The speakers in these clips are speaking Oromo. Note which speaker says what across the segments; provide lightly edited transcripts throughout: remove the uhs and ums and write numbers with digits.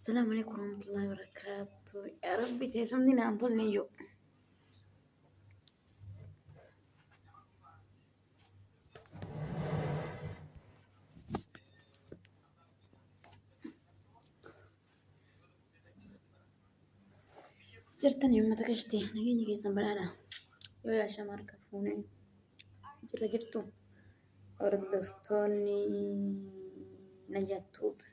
Speaker 1: Salaamu alaikum warahmatullahi wabarakatuh. Yaa Rabbi teessumni naan tolle iyyuu. Jirtan uummata kashti nageenya keessan badhaadha. Yoo yaashaa harka fuunee jira jirtu hordoftoonni Najaat Tube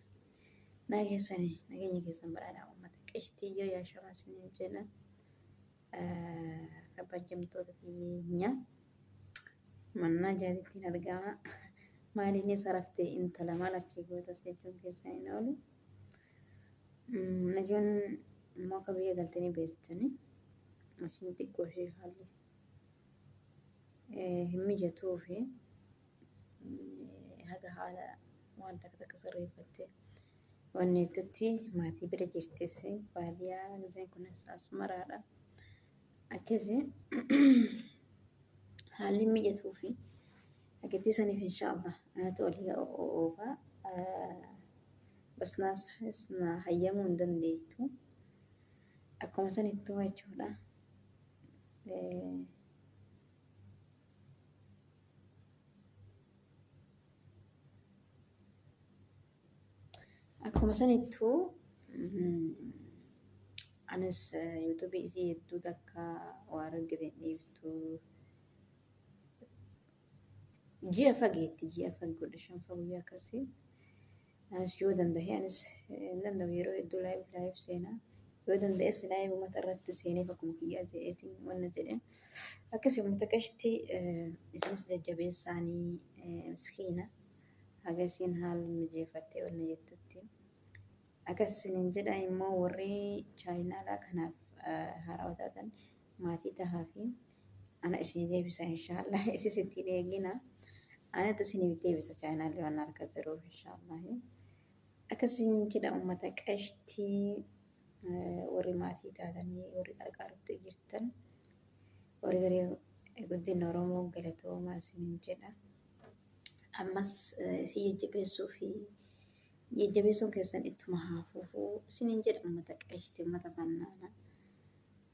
Speaker 1: nagaa keessanii nageenya keessan badhaadha uummata qishtii yoo yaashamaa isiniin jedha. Kabajamtoota keenya mannaa jaatittiin argama. Maaliin saraftee intala maal achii gootas jechuun keessan hin oolu. Najoon immoo akka biyya galtanii beektanii asiin xiqqoo ishee haalli hin mijatuu fi haga haala waan takka takka sirreeffattee wanni jettutti maatii bira jirtis baadiyyaa giseen kunis asmaraadha. Akkasi haalli hin mijatuu fi dhageettii saniif inshaallah anatu olii oofaa basnaas na hayyamuu hin dandeettu. Akkuma sanittuu jechuudha. Akkuma sanittuu anis yuutuubii isii hedduu takka waa argite hin dhiiftu. Ji'a fageetti ji'a fagoodha shanfa guyyaa akkasii. Anis yoo danda'e anis hin danda'u yeroo hedduu laayiv laayiv seenaa. Yoo danda'es laayiv uummata irratti seenee akkuma kiyyaa jedheetiin wanna jedhe. Akkasii uummata qashtii isinis jajjabeessaanii miskiina haga isiin haala mijeeffattee wanna jettutti. Akkas isiniin jedha immoo warri chaayinaalaa kanaaf haarawaa taatan maatii tahaa fi ana isinii deebisa inshaallah isis ittiin eegina anatu isiniif deebisa chaayinaallee waan harka jiruuf inshaallah akkas isiniin jedha uummata qashtii warri maatii taatanii warri qarqaarutti jirtan warri garee guddina Oromoo galatoomaa isiniin jedha ammas isin jajjabeessuu fi jajjabeessuun keessan ittuma haa fufuu isiniin jedha uummata qashtii uummata fannaana.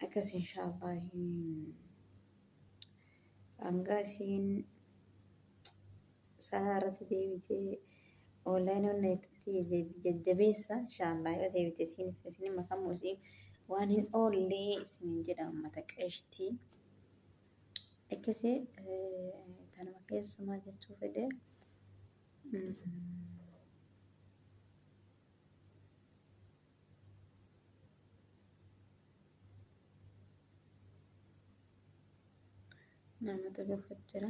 Speaker 1: Akkas inshaallah hanga isiin sa'a irratti deebitee online onneetti jajjabeessa inshaallah yoo deebite isiin isin makamu isii waan hin oollee isiniin jedha uummata qashtii. Akkasi tanuma keessa maal jechuu fedhe. Namatu dhufu jira.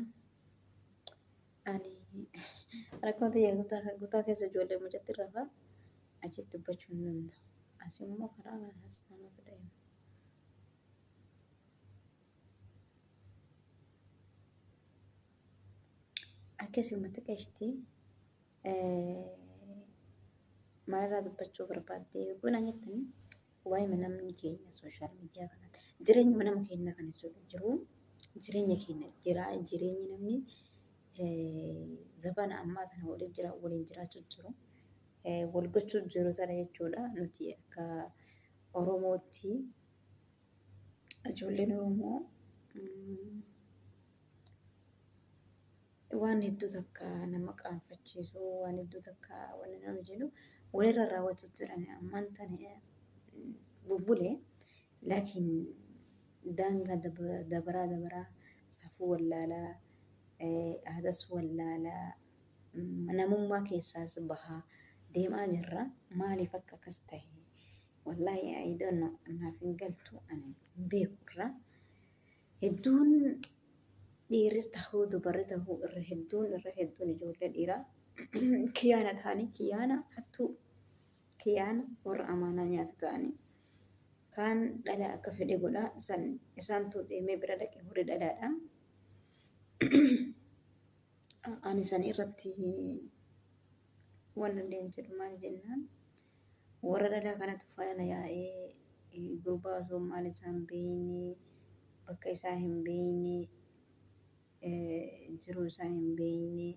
Speaker 1: Ani rakkoon tiyya kutaa keessa ijoollee mucatti rafa achitti dubbachuu hin danda'u. As immoo karaa kanaas nama fedha. Akkasumatti qashtii maalirraa dubbachuu barbaadde yogguu naan jettani waa'ima namni keenya sooshaal miidiyaa kana jireenyuma nama keenya kana jechuudha jiru jireenya keenya jira jireenyi namni zabana ammaa kana waliin jira waliin jiraachuu jiru wal gochuu jiru sana jechuudha nuti akka Oromootti ijoolleen Oromoo waan hedduu takka nama qaanfachiisu waan hedduu takka wanni nama jedhu walirra raawwachuu jiran ammaan tana bubbule laakiin daangaa dabaraa dabaraa safuu wallaalaa aadas wallaalaa namummaa keessaas bahaa deemaa jirra maaliif akka akkas ta'e wallaahi I don't know naaf hin galtu ani hin beeku irraa Hedduun dhiirris tahuu dubarri tahuu irra hedduun irra hedduun ijoollee dhiiraa kiyaana ta'anii kiyaana hattuu kiyaana warra amaanaa nyaatu ta'anii kaan dhala akka fedhe godhaa san isaantu deemee bira dhaqe horii dhalaadha. Ani san irratti waan illee jedhu maal jennaan Warra dhalaa kanatu faana yaa'ee gurbaa osoo maal isaa hin beekne bakka isaa hin beekne jiruu isaa hin beekne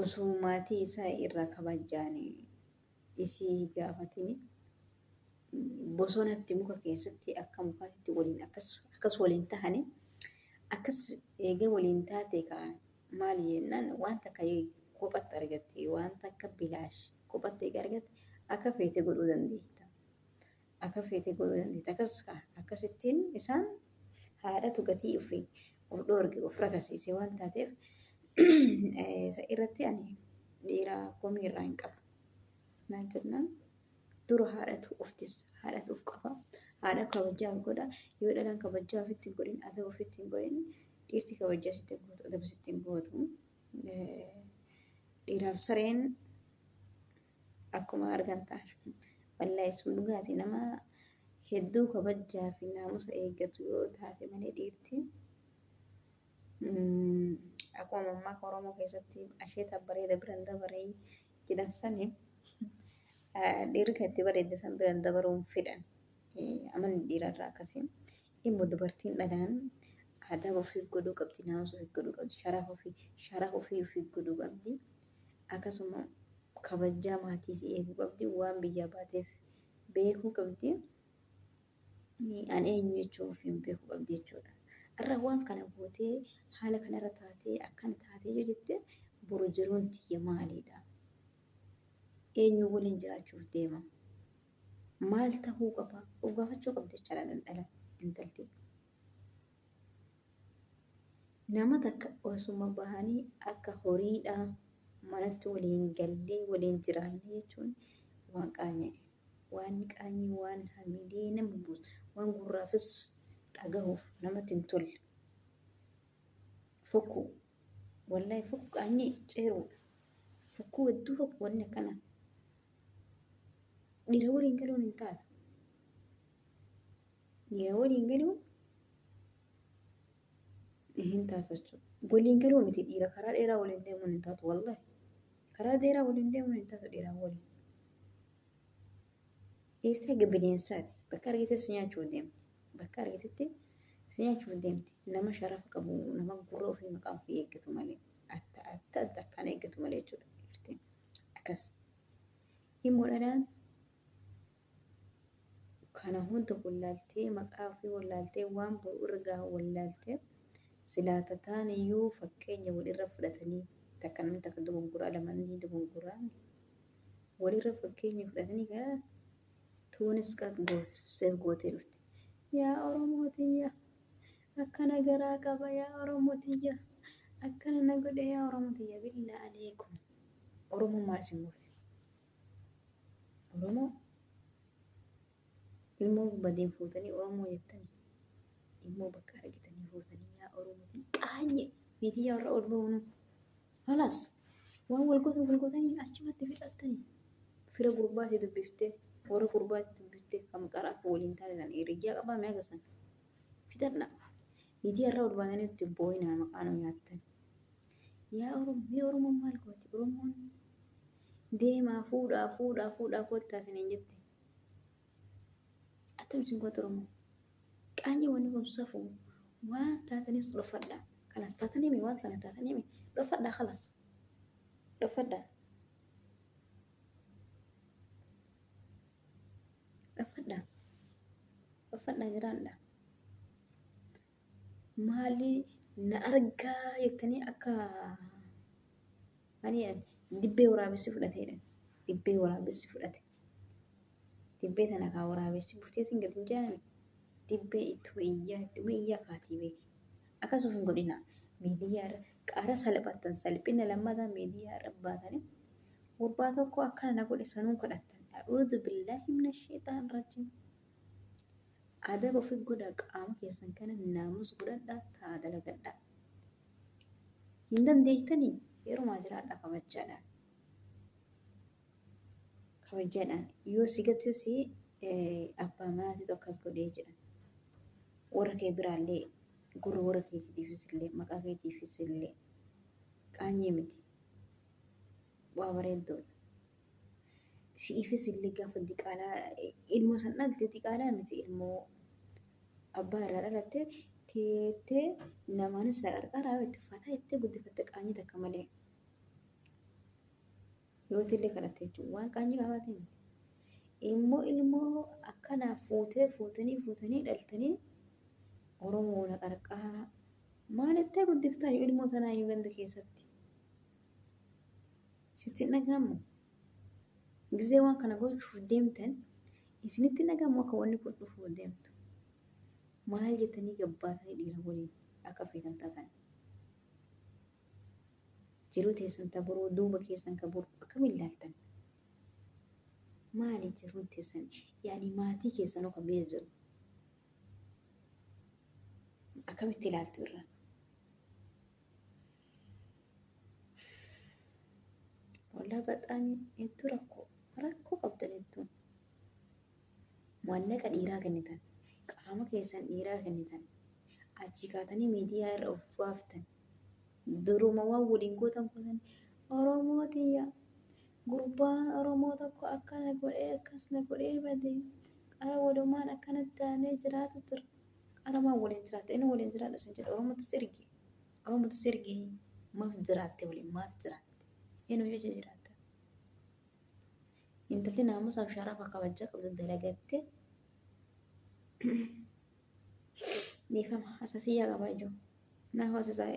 Speaker 1: Osoo maatii isaa irraa kabajaan isii gaafatini bosonatti muka keessatti akka mukaatti waliin akkas akkas waliin tahani akkas eega waliin taate kaa maali jennaan waan takka kophatti argatte waan takka bilaash kophatti eega argatte akka feete godhuu dandeetta. Akka feete godhuu dandeetta. Akkas kaa akkasittiin isaan haadhatu gatii ofii of dhoorge of rakasiise waan taateef isa irratti ani dhiira komii irraa hin qabu. Maal jennaan dura haadhatu of tissa, haadhatu of qaba, haadha kabajaa of godha. Yoo dhalaan kabajaa ofitti hin godhin, adaba ofitti hin godhin, dhiirti kabajaa sitti hin gootu, adaba sitti hin gootu. Dhiiraaf sareen akkuma argan ta'a. Wallaahi sun dhugaati nama hedduu kabajaa fi naamusa eeggatu yoo taate malee dhiirti akkuma mammaaka Oromoo keessatti asheeta bareeda biran dabaree jedhan sani dhiirri kan itti bareedde san biran dabaruun fedhan. Amalli dhiirarraa akkasii. Immoo dubartiin dhalaan aadaa ofii godhuu qabdi, naamusa ofii godhuu qabdi, sharafa ofii sharafa ofii ofii godhuu qabdi. Akkasuma kabajaa maatii isii eeguu qabdi, waan biyyaa baateef beekuu qabdi. An eenyu jechuu ofiin beekuu qabdi jechuudha. Irra waan kana gootee haala kanarra taatee akkana taatee yoo jette boru jiruun tiyya maaliidha? Eenyu waliin jiraachuuf deema? Maal tahuu qaba? Of gaafachuu qabdi jechaadha dhala intalti. Nama takka osuma bahanii akka horiidha manatti waliin gallee waliin jiraanne jechuun waan qaanya'e. Waan qaanyii waan hamilee nama buusu waan gurraafis dhagahuuf namatti hin tolle. Fokkuu wallahi fokkuu qaanyii ceeruudha. Fokkuu hedduu fokkuu wanni akkanaa. Dhiira waliin galuun hin taatu. Dhiira waliin galuun hin taatu jechuudha. Waliin galuu miti dhiira karaa dheeraa waliin deemuun hin taatu wallahi. Karaa dheeraa waliin deemuun hin taatu dhiiraa waliin. Dhiirti haga bineensaati. Bakka argite si nyaachuuf deemti. Bakka argitetti si nyaachuuf deemti. Nama sharafa qabu, nama gurra ofii maqaa ofii eeggatu malee. Atta atta atta akkaan eeggatu malee jechuudha dhiirtiin. Akkas. Immoo dhalaan kana hunda wallaaltee maqaa ofii wallaaltee waan boru irra gahu wallaaltee silaa tataan iyyuu fakkeenya walirra fudhatanii takka namni takka dogongoraa lamanni dogongoraa walirra fakkeenya fudhatanii gara tuunis qat gootu seef gootee dhufte. Yaa Oromoo tiyya akkana garaa qaba yaa Oromoo tiyya akkana na godhe yaa Oromoo tiyya billaa aleekum. Oromoon maal isin goote? Oromoo ilmoo badeen fuutanii Oromoo jettanii ilmoo bakka argitanii fuutanii yaa Oromoo qaanye miidiyaa irra ol ba'uun halaas waan wal gootan wal gootanii achumatti fixattanii fira gurbaati dubbiftee warra gurbaati dubbiftee kan qaraa akka waliin taasisan hiriyyaa qabaa mee agasan fixadha miidiyaa irra ol baatanii itti boo'inaa maqaa nu nyaattan yaa Oromoo mee Oromoon maal gooti Oromoon Deemaa fuudhaa fuudhaa fuudhaa koottaa isiniin jette. Attam isin gootu Oromoo. Qaanyi wanni kun safuu waan taatanis dhofadhaa. Kanas taatanii mi waan sana taatanii mi dhofadhaa kalas. Dhofadhaa. Dhofadhaa. Dhofadhaa jiraadhaa. Maali na argaa jettanii akka maali jedhan dibbee waraabessi fudhate jedhan dibbee waraabessi fudhate dibbee tana kaa waraabessi bufteetiin gadi hin jedhani dibbee ittuma iyyaa ittuma iyyaa kaatii beeki akkas of hin godhina miidiyaa irra qaara salphattan salphina lammataa miidiyaa irra baatanii gurbaa tokko akkana na godhe sanuu kadhattan a'uudhu billaahi mina sheexaan rajiim. Adaba ofi godhaa qaama keessan kana naamus godhadhaa ta'a dalagadhaa. Hin dandeettanii heerumaa jiraadhaa kabajaadhaan. Kabajaadhaan yoo si gatis abbaa manaatiitu akkas godhee jedhan. Warra kee biraallee gurra warra keetiitiifis illee maqaa keetiifis illee qaanyii miti. Waa bareedduudha. Si'ifis illee gaafa diqaalaa ilmoo san dhalte diqaalaa miti ilmoo abbaa irraa dhalatte teettee namaanis na qarqaraa yoo itti uffataa itti guddifatte qaanyii takka malee. Yoo illee kadhatte jechuudha. Waan qaanyii qabaatee miti. Immoo ilmoo akkanaa fuutee fuutanii fuutanii dhaltanii Oromoo na qarqaaraa. Maalittee guddiftaa yoo ilmoo tanaa iyyuu ganda keessatti? Sitti hin dhaga'amu? Gizee waan kana gochuuf deemtan isinitti hin dhaga'amu akka wanni kun dhufuuf deemtu. Maal jettanii gabbaatanii dhiira waliin akka feetan taatan? Jiruu teessan ta boruu duuba keessan ka boru akkamiin ilaaltan? Maali jiruun teessan? Yaani maatii keessanoo kan biyya jiru akkamitti ilaaltu irra? Walaa baxaami hedduu rakkoo rakkoo qabdan hedduun. Maallaqa dhiiraa kennitan, qaama keessan dhiiraa kennitan, achii kaatanii miidiyaa irra of baaftan. Duruma waan waliin gootan gootan Oromoo tiyya gurbaan Oromoo tokko akkana godhee akkas na godhee bade qara walumaan akkanatti taanee jiraatu jira. Qara maan waliin jiraatte inni waliin jiraadhu sin jedhe Oromootti si erge. Oromootti si erge maaf jiraatte waliin maaf jiraatte eenyu jecha jiraatta. Intalli naamusaaf sharafa kabajaa qabdu dalagatte dhiifama asasiyyaa qabaa ijoo naa hoosisaa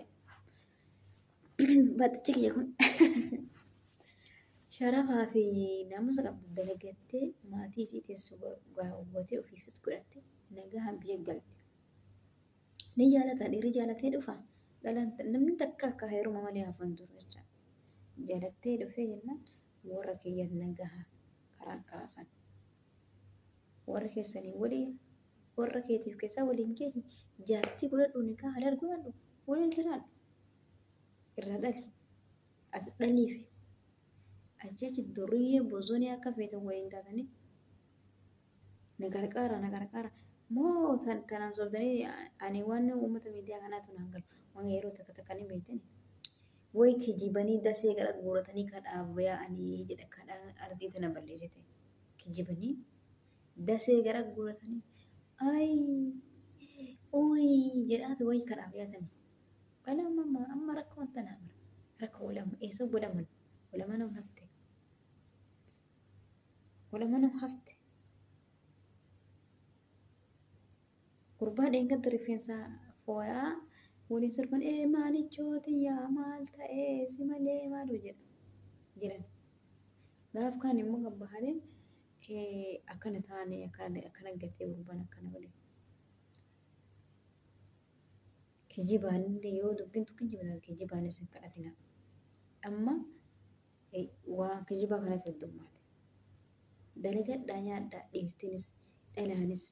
Speaker 1: baxxichi kiyya kun sharafaa fi naamusa qabdu dalagattee maatii isii teessu gaawwatee ofiifis godhatte nagaan biyya galte. Ni jaalata dhiirri jaalatee dhufa dhalaan namni takka akka heeruma malee hafu hin jiru jecha jaalattee dhuftee jennaan warra kiyya nagaha karaan karaa san warra keessanii walii warra keetiif keessaa waliin geehi jaartii godhadhu nikaa halal godhadhu waliin jiraadhu irraa dhali ati dhaliifi achi achi duriyyee bozonii akka feetan waliin taatanii na gargaara na gargaara moo tanaan sobdanii ani waan uummata miidiyaa kanaatu naan galu waan yeroo takka takka ni beektani way kijibanii dasee gara guuratanii kadhaaf yaa'anii jedha kadhaa ardii tana balleessite kijibanii dasee gara guuratanii ay uy jedhaatu way kadhaaf yaatanii balaa amma amma rakkoon tanaa bara rakkoo lama eessa godhaman walamanuu hafte walamanuu hafte Gurbaa dheengadda rifeensa fooyaa waliin sirban ee maalichoo tiyyaa maal ta'ee si malee maaloo jedha jedhan. Gaaf kaan immoo gabbahanii akkana taane akkana akkana gatee gurbaan akkana godhe. Kijibaan illee yoo dubbiin tun kijiba taate kijibaanis hin kadhatina. Amma waa kijibaa kanatti heddummaate. Dalagadhaa nyaadhaa dhiirtinis dhalaanis.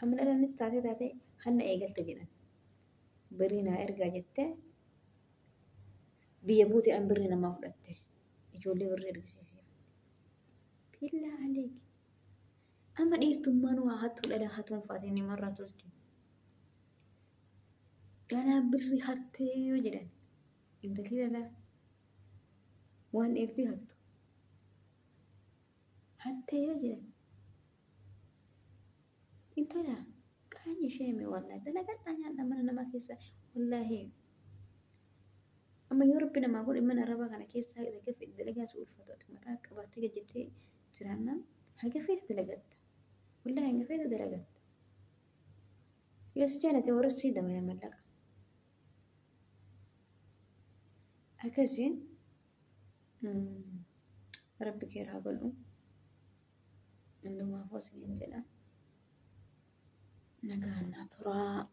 Speaker 1: Amma dhalaanis taatee taatee hanna eegalte jedhan. Birrii naa ergaa jettee biyya buuteedhaan birrii namaa fudhatte. Ijoollee birrii ergisiisee. Billaa aleeki. Amma dhiirtummaan waa hattuu dhalaa hatuun faatiin namarraa tolti. Dhalaa birrii hattee yoo jedhan intalli dhalaa waan dhiirti hattu hattee yoo jedhan intala qaanyi ishee hime wallaahi dalagadhaa nyaadha mana namaa keessa wallaahi amma yoo rabbi namaa godhe mana arabaa kana keessa haga fedhe dalagaa si ulfaatu ati mataa qabaattee gad jettee jiraannaan haga feete dalagatta wallaahi haga feete dalagatta yoo si jaalate warri sii dabala mallaqa Akkasi rabbi keer haa godhu. Hundumaafuu isiniin jedha. Nagaan naa turaa.